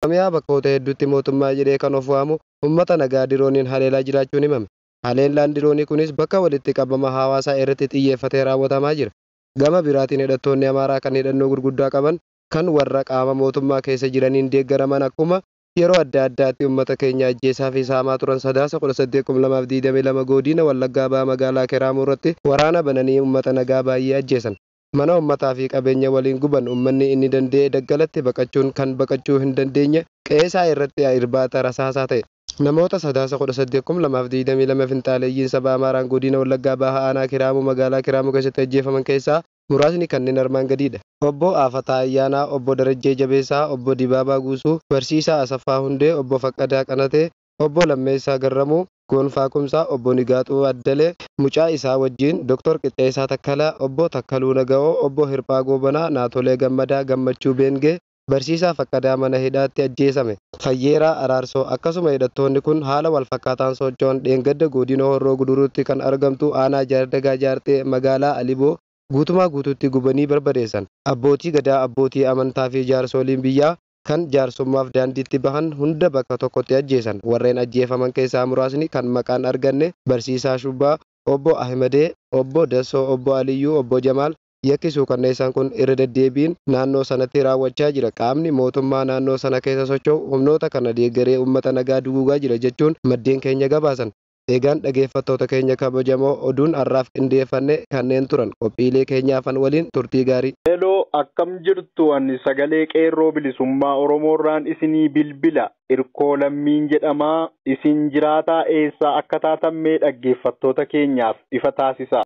Oromiyaa bakkoota hedduutti mootummaa jedhee kan of waamu uummata nagaa dirooniin haleelaa jiraachuun himame. Haleellaan diroonii kunis bakka walitti qabama hawaasaa irratti xiyyeeffatee raawwatamaa jira. Gama biraatiin hidhattoonni Amaaraa kan hidhannoo gurguddaa qaban kan warra qaama mootummaa keessa jiraniin deeggaraman akkuma yeroo adda addaatti uummata keenya ajjeesaa fi saamaa turan Sadaasa 18,2022 godina Wallaggaa Bahaa magaalaa Keraamuu irratti waraana bananii uummata nagaa baay'ee ajjeesan. Mana uummataa fi qabeenya waliin guban. Uummanni inni danda'e daggalatti baqachuun kan baqachuu hin dandeenye qe'eesaa irratti irbaata rasaasaa ta'e. Namoota Sadaasa 18,2022 finxaaleeyyiin saba Amaaraan godina Wallaggaa Bahaa aanaa Kiraamuu magaalaa Kiraamuu keessatti ajjeefaman keessaa muraasni kanneen armaan gadiidha. Obbo Aafataa Ayyaanaa, Obbo Darajjee Jabeessaa, Obbo Dibaabaa Guusuu, Barsiisaa Asaffaa Hundee, Obbo Faqqadaa Qanatee, Obbo Lammeessaa Garramuu, Gonfaa Kumsaa, Obbo Nigaaxuu Addalee, mucaa isaa wajjin Dr. Qixxeessaa Takkalaa, Obbo Takkaluu Naga'oo, Obbo Hirphaa Goobanaa, Naatolee Gammadaa, Gammachuu Beengee, Barsiisaa Faqqadaa mana hidhaatti ajjeesame. Fayyeeraa Araarsoo. Akkasuma hidhattoonni kun haala wal fakkaataan socho'an dheengadda godina Horroo Guduruutti kan argamtu aanaa Jaardagaa Jaartee magaalaa Aliboo guutumaa guutuutti gubanii barbadeessan. Abbootii gadaa, abbootii amantaa fi jaarsoliin biyyaa kan jaarsummaaf daandiitti bahan hunda bakka tokkotti ajjeesan. Warreen ajjeefaman keessaa muraasni kan maqaan arganne Barsiisaa Shubbaa, Obbo Ahmedee, Obbo Dassoo, Obbo Aliyyuu, Obbo Jamaal. Yakki suukanneessaan kun irra deddeebiin naannoo sanatti raawwachaa jira. Qaamni mootummaa naannoo sana keessa socho'u humnoota kana deeggaree uummata nagaa duguugaa jira jechuun maddeen keenya gabaasan. Eegaan dhaggeeffattoota keenya kabajamoo, oduun har'aaf qindeeffanne kanneen turan. Qophiilee keenyaafan waliin turtii gaarii. Heloo, akkam jirtu? Ani sagalee qeerroo bilisummaa Oromoorraan isinii bilbila. Irkoo Lammiin jedhamaa. Isin jiraataa eessaa akka taatan mee dhaggeeffattoota keenyaaf ifa taasisa.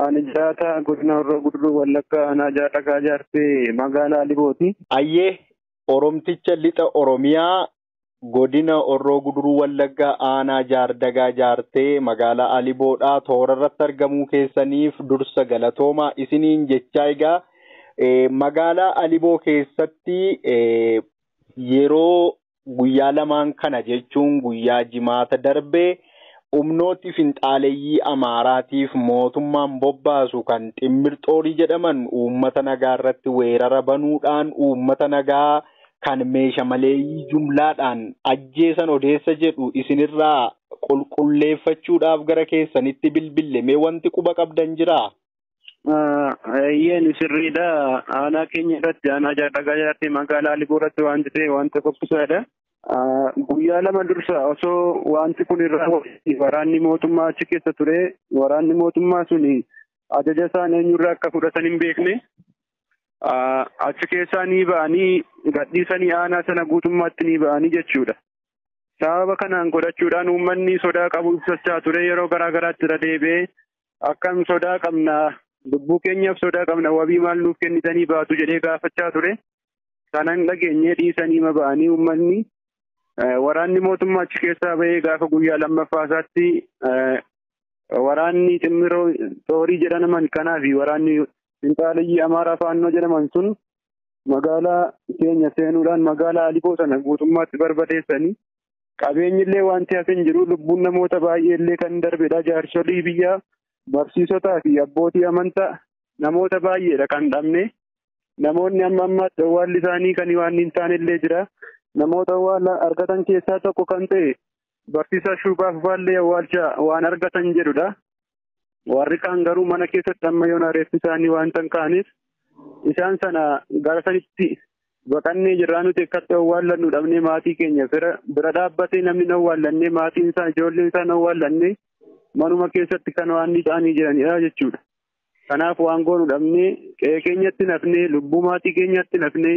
Ani jiraataa godina Horroo Guduruu Wallaggaa aanaa Jaardagaa Jaartee magaalaa Alibooti. Ayyee, Oromticha lixa Oromiyaa godina Horroo Guduruu Wallaggaa aanaa Jaardagaa Jaartee magaalaa Aliboodhaa toora irratti argamuu keessaniif dursa galatoomaa isiniin jechaa, egaa magaalaa Aliboo keessatti yeroo guyyaa lamaan kana jechuun guyyaa jimaata darbee humnooti finxaaleeyyii Amaaraatiif mootummaan bobbaasu kan ximmirxoorii jedhaman uummata nagaa irratti weerara banuudhaan uummata nagaa kan meesha maleeyyii jumlaadhaan ajjeesan odeessa jedhu isinirraa qulqulleeffachuudhaaf gara keessanitti bilbille. Mee wanti quba qabdan jiraa? Eeyyeen, sirriidha. Aanaa keenya irratti, aanaa Jaardagaa Jaartee magaalaa Aliboo irratti wanti ta'e wanta qophisaadha. Guyyaa 2 dursa osoo wanti kun irraa waraanni mootummaa achi keessa ture, waraanni mootummaa suni ajaja isaan eenyurraa akka fudhatan hin beekne achi keessaa ni ba'anii gadhiisanii aanaa sana guutummaatti ni ba'anii jechuudha. Sababa kanaan godhachuudhaan uummanni sodaa qabu ibsachaa ture. Yeroo garaa garaatti irra deebi'ee akkam sodaa qabna, lubbuu keenyaaf sodaa qabna, wabii maal nuuf kennitanii baatu jedhee gaafachaa ture. Sana hin dhageenye, dhiisanii ma ba'anii. Uummanni waraanni mootummaa achi keessaa bahee gaafa guyyaa lammaffaa isaatti waraanni ximmiroo xoorii jedhaman kanaa fi waraanni finxaaleyyii Amaaraa Faannoo jedhaman sun magaalaa keenya seenuudhaan magaalaa Aliboo sana guutummaatti barbadeessanii qabeenyi illee wanti hafe hin jiru. Lubbuun namoota baay'ee illee kan darbedha. Jaarsolii biyyaa, barsiisotaa fi abbootii amantaa namoota baay'eedha kan dhabne. Namoonni amma ammaatti awwaalli isaanii kan waan hin taane illee jira. Namoota awwaala argatan keessaa tokko kan ta'e barsiisaa Shuubaaf Baallee awwaalcha waan argatan jedhudha. Warri kaan garuu mana keessatti amma yoona reeffi isaanii waan hin kaaneef isaan sana gara sanitti baqannee jirraa. Nuti akkatti awwaallannu dhabnee, maatii keenya bira dhaabbatee namni hin awwaallannee, maatiin isaa ijoolleen isaa hin awwaallannee, manuma keessatti kan waan ta'anii jiranidha jechuudha. Kanaaf waan goonu dhabnee qe'ee keenyatti nafnee, lubbuu maatii keenyatti nafnee,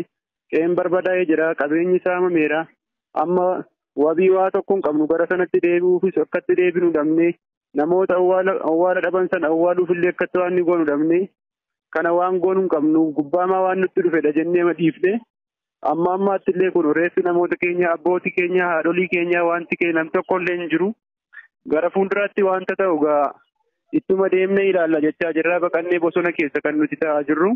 qe'een barbadaa'ee jira, qabeenyi saamameera. Amma wabii waa tokko hin qabnu. Gara sanatti deebi'uufis akkatti deebinu dhabnee, namoota awwaala dhaban sana awwaaluuf illee akkatti waan ni goonu dhabnee, kana waan goonu hin qabnu, gubbaamaa waan nutti dhufedha jennee dhiifne. Amma ammaatti illee kun reeffi namoota keenya, abbootii keenya, haadholii keenya wanti keenya nam tokko illee hin jiru. Gara fuulduraatti wanta ta'u gaa ittuma deemnee ilaalla jechaa jirra. Baqannee bosona keessa kan nuti ta'aa jirru.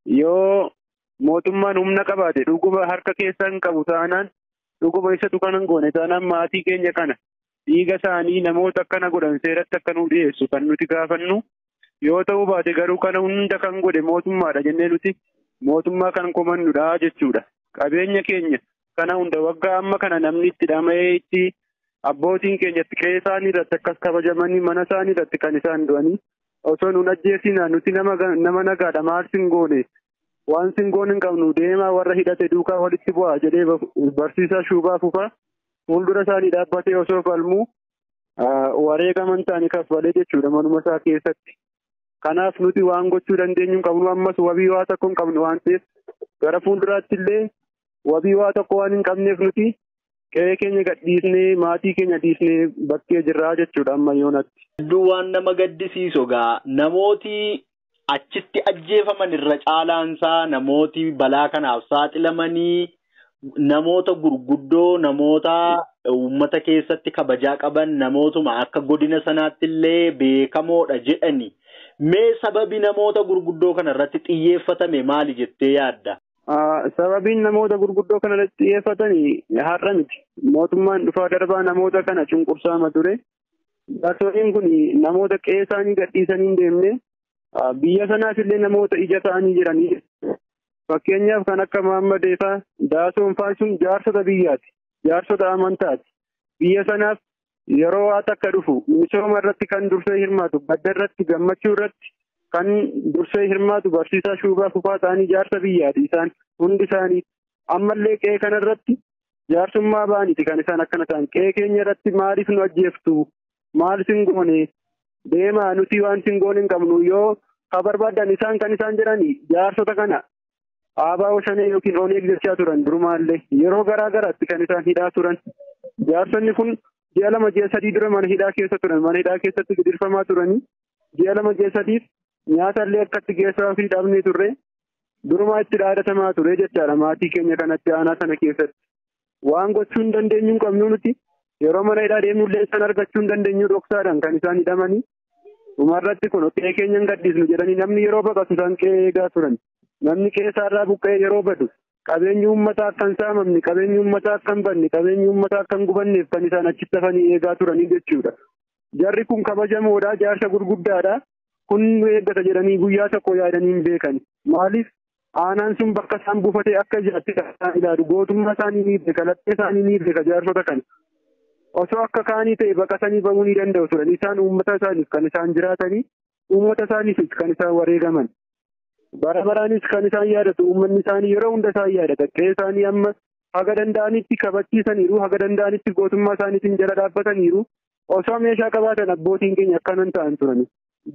Yoo mootummaan humna qabaate, dhuguma harka keessaa hin qabu taanaan, dhuguma isatu kan hin goone taanaan, maatii keenya kana dhiiga isaanii namoota akkana godhan seeratti akka nu dhiyeessu kan nuti gaafannu. Yoo ta'uu baate garuu kana hunda kan godhe mootummaadha jennee nuti mootummaa kan komannudha jechuudha. Qabeenya keenya Kana hunda waggaa amma kana namni itti dhama'ee itti abbootiin keenya itti qe'ee isaanii irratti akkas kabajamanii mana isaanii irratti kan isaan du'anii osoo nun ajjeesinaa nuti nama nagaadha maal sin goone waan sin goone hin qabnu deemaa warra hidhate duukaa walitti bu'aa jedhee barsiisaa Shuubaa Fufaa fuuldura isaanii dhaabbatee osoo falmuu wareegaman isaanii kaffalee jechuudha manuma isaa keessatti. Kanaaf nuti waan gochuu dandeenyu hin qabnu ammas wabii waa tokko hin qabnu waan ta'eef gara fuulduraatti illee wabii waa tokko waan hin qabneef nuti qe'ee keenya gadhiisnee maatii keenya dhiisnee bakkee jirraa jechuudha amma yoonatti. Hedduu waan nama gaddisiisu egaa namooti achitti ajjeefaman irra caalaansaa namooti balaa kanaaf saaxilamanii namoota gurguddoo namoota uummata keessatti kabajaa qaban namootuma akka godina sanaatti illee beekamoodha jedhani. Mee sababi namoota gurguddoo kana irratti xiyyeeffatame maali jettee yaadda? Sababiin namoota gurguddoo kana irratti xiyyeeffatanii har'a miti. Mootummaan dhufaa darbaa namoota kana cunqursaama ture. Jaarsoliin kun namoota qe'ee isaanii gadhiisanii hin deemne biyya sanaaf illee namoota ija ta'anii jiranii. Fakkeenyaaf kan akka Mahammadee fa'aa Daasoon fa'aa sun jaarsota biyyaati. Jaarsota amantaati. Biyya sanaaf yeroo waa takka dhufu misooma irratti kan dursee hirmaatu, badda irratti, gammachuu irratti kan dursee hirmaatu barsiisaa Shuubaa Fufaa ta'anii jaarsa biyyaati isaan hundi isaanii. Ammallee qe'ee kana irratti jaarsummaa ba'aniiti kan isaan akkana ta'an. Qe'ee keenya irratti maaliif nu ajjeeftu? Maal sin goone? Deemaa nuti waan sin goone hin qabnu yoo ka barbaadan isaan kan isaan jedhani jaarsota kana ABO Shanee yookiin Oneeg jechaa turan durumaallee yeroo garaa garaatti kan isaan hidhaa turan. Jaarsonni kun ji'a 2 ji'a 3 dura mana hidhaa keessa turan. Mana hidhaa keessatti gidirfamaa turanii ji'a 2 ji'a 3 nyaata illee akkatti geessaa ofii dhabnee turre durumaa itti dhaadatamaa ture jechaadha maatii keenya kanatti aanaa sana keessatti. Waan gochuu hin dandeenyu hin qabnu nuti yeroo mana hidhaa deemnu illee isaan argachuu hin dandeenyu dhoksaadhaan kan isaan hidhamanii. Dhumarratti kun qe'ee keenya hin gadhiisnu jedhanii namni yeroo baqatu isaan qe'ee eegaa turan. Namni qe'ee isaarraa buqqa'ee yeroo badu qabeenyi uummataa akka hin saamamne, qabeenyi uummataa akka hin badne, qabeenyi uummataa akka hin gubanneef kan isaan achitti hafanii eegaa turanii jechuudha. Jarri kun kabajamoodha, jaarsa gurguddaadha. Kun nu eeggata jedhanii guyyaa tokko yaadanii hin beekan. Maaliif aanaan sun bakka isaan buufatee akka ijaatti kan isaan ilaalu gootummaa isaanii ni beeka, laphee isaanii ni beeka jaarsota kana. Osoo akka kaanii ta'e baqatanii bahuu ni danda'u turan. Isaan uummata isaaniif kan isaan jiraatanii, uummata isaaniif kan isaan wareegaman. Bara baraanis kan isaan yaadatu uummanni isaanii yeroo hunda isaan yaadata. Qe'ee isaanii amma haga danda'anitti kabachiisaniiru, haga danda'anitti gootummaa isaaniitiin jala dhaabbataniiru. Osoo meeshaa qabaatan abbootiin keenya akkanan ta'an turan.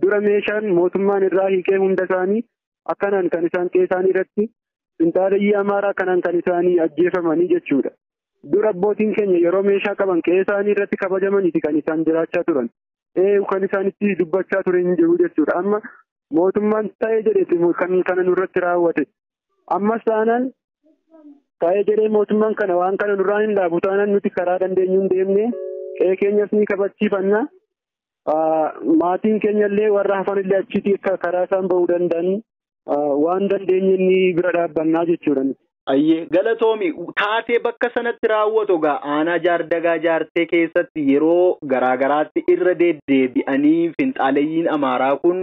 Dura meeshaan mootummaan irraa hiikee hunda isaanii akkanaan kan isaan qe'ee isaanii irratti finxaaleyyii Amaaraa kanaan kan isaanii ajjeefamanii jechuudha. Dura abbootiin keenya yeroo meeshaa qaban qe'ee isaanii irratti kabajamaniiti kan isaan jiraachaa turan. Kan isaan itti dubbachaa ture hin jiru jechuudha. Amma mootummaan ta'ee jedheeti kan kana nurratti raawwate. Ammas taanaan ta'ee jedhee mootummaan kana waan kana nurraa hin dhaabu taanaan nuti karaa dandeenyu hin deemne qe'ee keenyas ni kabachiifanna. Maatiin keenya illee warra hafan illee achitti akka karaa isaan bahuu danda'an waan dandeenye ni bira dhaabbannaa jechuudha. Ayyee galatoomi taatee bakka sanatti raawwatu egaa aanaa Jaardagaa Jaartee keessatti yeroo garaa garaatti irra deddeebi'anii finxaaleyyiin Amaaraa kun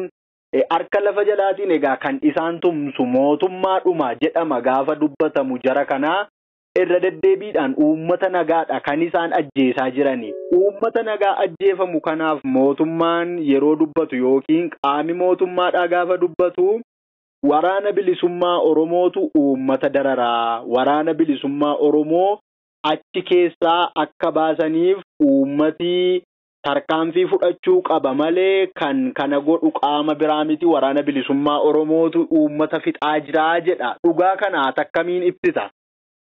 harka lafa jalaatiin egaa kan isaan tumsu mootummaadhuma jedhama gaafa dubbatamu jara kanaa irra deddeebiidhaan uummata nagaadha kan isaan ajjeesaa jirani. Uummata nagaa ajjeefamu kanaaf mootummaan yeroo dubbatu yookiin qaami mootummaadhaa gaafa dubbatu waraana bilisummaa Oromootu uummata dararaa. Waraana bilisummaa Oromoo achi keessaa akka baasaniif uummati tarkaanfii fudhachuu qaba malee kan kana godhu qaama biraa miti waraana bilisummaa Oromootu uummata fixaa jiraa jedha. Dhugaa kana akkamiin ibsita?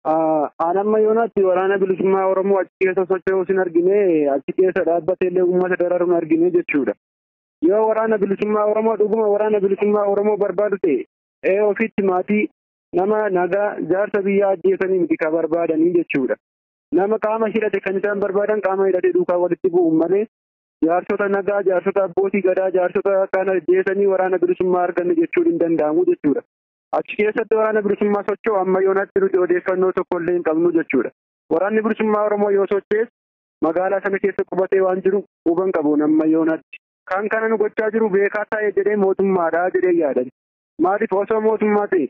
Aan amma yoonaatti waraana bilisummaa Oromoo achi keessa socho'uus hin argine, achi keessa dhaabbatee illee uummata dararu hin argine jechuudha. Yoo waraana bilisummaa Oromoo dhuguma waraana bilisummaa Oromoo barbaadu ta'e ofitti maatii nama nagaa jaarsa biyyaa ajjeesanii miti ka barbaadanii jechuudha. Nama qaama hidhate kan isaan barbaadan qaama hidhate duukaa walitti bu'uun malee jaarsota nagaa, jaarsota abbootii gadaa, jaarsota kana ajjeesanii waraana bilisummaa arganne jechuun hin danda'amu jechuudha. Achi keessatti waraana bilisummaa socho'u amma yoonaatti nuti odeeffannoo tokko illee hin qabnu jechuudha. Waraanni bilisummaa Oromoo yoo socho'es magaalaa sana keessa qubatee waan jiru quban qabu amma yoonaatti. Kan kana nu gochaa jiru beekaa ta'e jedhee mootummaadha jedhee yaadan. Maaliif osoo mootummaa ta'e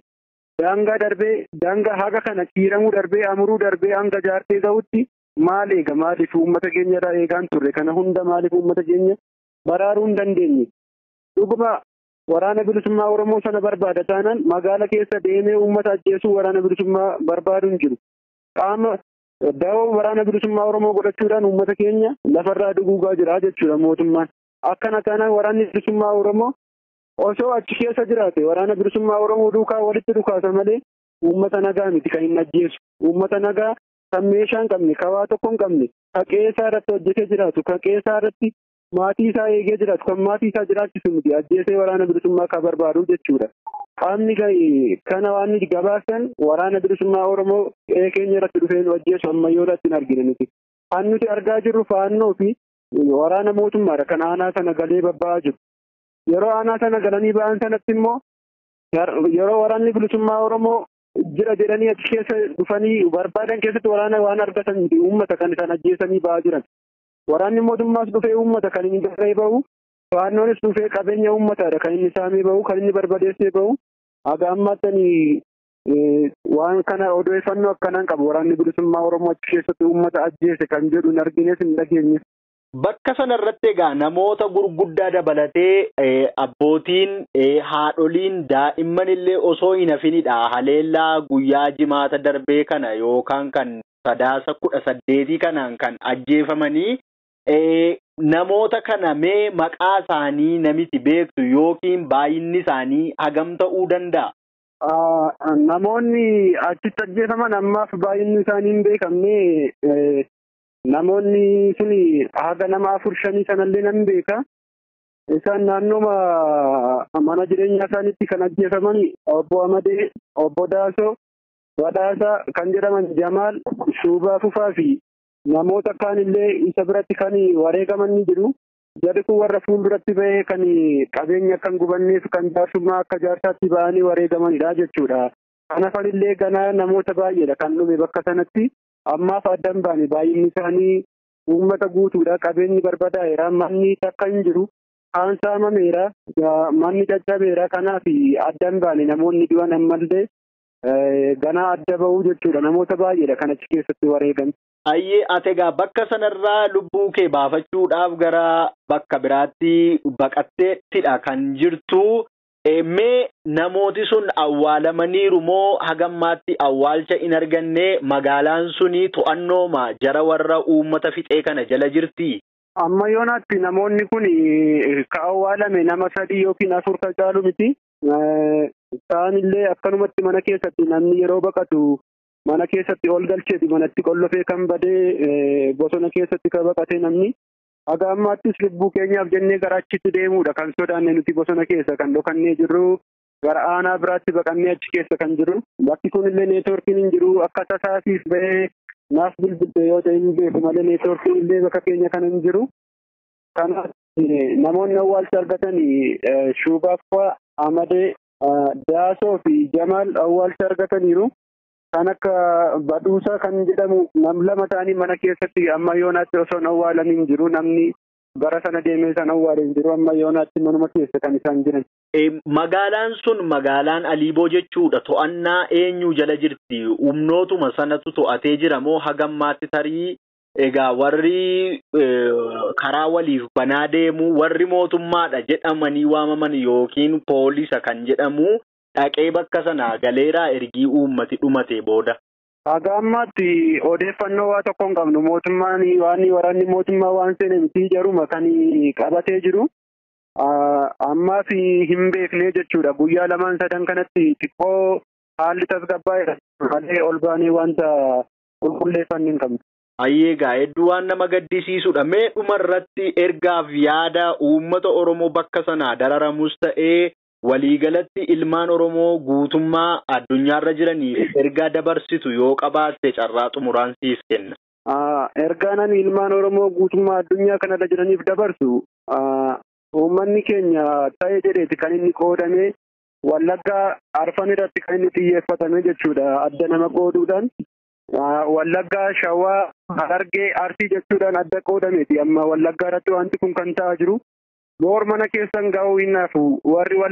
Daangaa darbee daangaa haga kana kiiramuu darbee Amuruu darbee hanga Jaartee ga'utti maal eega? Maaliif uummata keenya irraa eegaan turre? Kana hunda maaliif uummata keenya baraaruu hin dandeenye? Dhuguma waraana bilisummaa Oromoo sana barbaada taanaan magaala keessa deemee uummata ajjeesuu waraana bilisummaa barbaadu hin jiru. Qaama dawoo waraana bilisummaa Oromoo godhachuudhaan uummata keenya lafarraa duguugaa jira jechuudha mootummaan. Akkana taanaan waraanni bilisummaa Oromoo osoo achi keessa jiraate waraana bilisummaa Oromoo duukaa walitti dhukaasa malee uummata nagaa miti kan hin ajjeesu. Uummata nagaa kan meeshaa hin qabne, kan waa tokko hin qabne, kan qe'ee irratti hojjetee jiraatu, kan qe'ee irratti maatii isaa eegee jiraatu, kan maatii isaa jiraachisu miti ajjeesee waraana bilisummaa kan barbaadu jechuudha. Qaamni kana waan nuti gabaasan waraana bilisummaa Oromoo qe'ee keenya irratti dhufee nu ajjeesu ammayyoo irratti hin argine nuti. Kan nuti argaa jirru faannoo fi waraana mootummaadha kan aanaa sana galee babba'aa jiru. Yeroo aanaa sana galanii ba'an sanatti immoo yeroo waraanni bilisummaa Oromoo jira jedhanii achi keessa dhufanii barbaadan keessatti waraana waan argatan miti uummata kan isaan ajjeesanii ba'aa jiran. Waraanni mootummaas dhufee uummata kan inni garee ba'u, faannoonis dhufee qabeenya uummataadha kan inni saamee ba'u, kan inni barbadeessee ba'u. Haga ammaatti waan kana odeeffannoo akkanaan qabu waraanni bilisummaa Oromoo achi keessatti uummata ajjeese kan jedhu hin argines hin dhageenye. Bakka sanarratti egaa namoota gurguddaa dabalatee abbootiin, haadholiin, daa'imman illee osoo hin hafinidha. Haleellaa guyyaa jimaata darbee kana yookaan kan Sadaasa 18 kanaan kan ajjeefamanii namoota kana mee maqaa isaanii namiti beektu yookiin baay'inni isaanii hagam ta'uu danda'a? Namoonni achitti ajjeefaman ammaaf baay'inni isaanii hin beekamne. Namoonni sun haga nama 4, 5 sanallee nan beeka. Isaan naannooma mana jireenyaa isaaniitti kan ajjeefaman obbo Amadee, obbo Daasoo, Badhaasaa kan jedhaman Jamaal, Shuubaa Fufaa fi namoota kaanillee isa biratti kan wareegaman ni jiru. Jarri kun warra fuulduratti ba'ee kan qabeenya kan gubanneef kan jaarsummaa akka jaarsaatti ba'anii wareegamanidha jechuudha. Kanaafillee ganaa namoota baay'eedha kan dhume bakka sanatti. Ammaaf addan baane baay'inni isaanii uummata guutuudha. Qabeenyi barbadaa'eera. Manni takka hin jiru. Kaan saamameera. Manni caccabeera. Kanaaf addan baane namoonni du'an ammallee ganaa adda ba'uu jechuudha. Namoota baay'eedha kan achi keessatti wareegan. Ayyee ati egaa bakka sanarraa lubbuu kee baafachuudhaaf gara bakka biraatti baqatteettidha kan jirtu. Mee namooti sun awwaalamaniiru moo hagammaatti awwaalcha hin arganne? Magaalaan suni to'annooma jara warra uummata fixee kana jala jirti? Amma yoonaatti namoonni kun ka awwaalame nama 3 yookiin 4 kan caalu miti. Isaanillee akkanumatti mana keessatti namni yeroo baqatu mana keessatti ol galcheeti manatti qollofee kan badee bosona keessatti kan baqate namni. Haga ammaattis lubbuu keenyaaf jennee gara achitti deemuudha kan sodaanne nuti bosona keessa kan dhokannee jirru, gara aanaa biraatti baqannee achi keessa kan jiru. Bakki kunillee neetwoorkiin hin jiru. Akka tasaasiif ba'ee naaf bilbilte yoo ta'e hin beeku malee neetwoorkiin illee bakka keenya kana hin jiru. Kanaaf namoonni awwaalcha argatan Shuubaa, Amadee, Daasoo fi Jamaal awwaalcha argataniiru. Kan akka Badhuusaa kan jedhamu nam 2 ta'anii mana keessatti amma yoonaatti osoo hin awwaalamin hin jiru. Namni bara sana deemee isaan awwaale hin jiru. Amma yoonaatti manuma keessa kan isaan jiran. Magaalaan sun magaalaan Aliiboo jechuudha. To'annaa eenyu jala jirti? Humnootuma sanatu to'atee jira moo hagammaatti tarii egaa warri karaa waliif banaa deemu warri mootummaadha jedhamanii waamaman yookiin poolisa kan jedhamu dhaqee bakka sanaa galeeraa ergii uummati dhumate booda? Haga ammaatti odeeffannoo waa tokko hin qabnu. Mootummaan waan waraanni mootummaa waan seene miti jaruma kan qabatee jiru. Ammaaf hin beekne jechuudha. Guyyaa 2, 3 kanatti xiqqoo haalli tasgabbaa'eera malee ol baanee wanta qulqulleeffanne hin qabnu. Ayyee egaa hedduu waan nama gaddisiisudha. Mee dhumarratti ergaaf yaada uummata Oromoo bakka sanaa dararamus ta'ee waliigalatti ilmaan Oromoo guutummaa addunyaarra jiraniif ergaa dabarsitu yoo qabaatte carraa xumuraan siif kenna. Ergaan ani ilmaan Oromoo guutummaa addunyaa kanarra jiraniif dabarsu uummanni keenya ta'ee jedheeti kan inni qoodame Wallaggaa arfan irratti kan inni xiyyeeffatame jechuudha. Adda nama qooduudhaan Wallaggaa, Shawaa, Harargee, Arsii jechuudhaan adda qoodameeti. Amma Wallaggaa irratti wanti kun kan ta'aa jiru. Boor mana keessan ga'uu hin naafu warri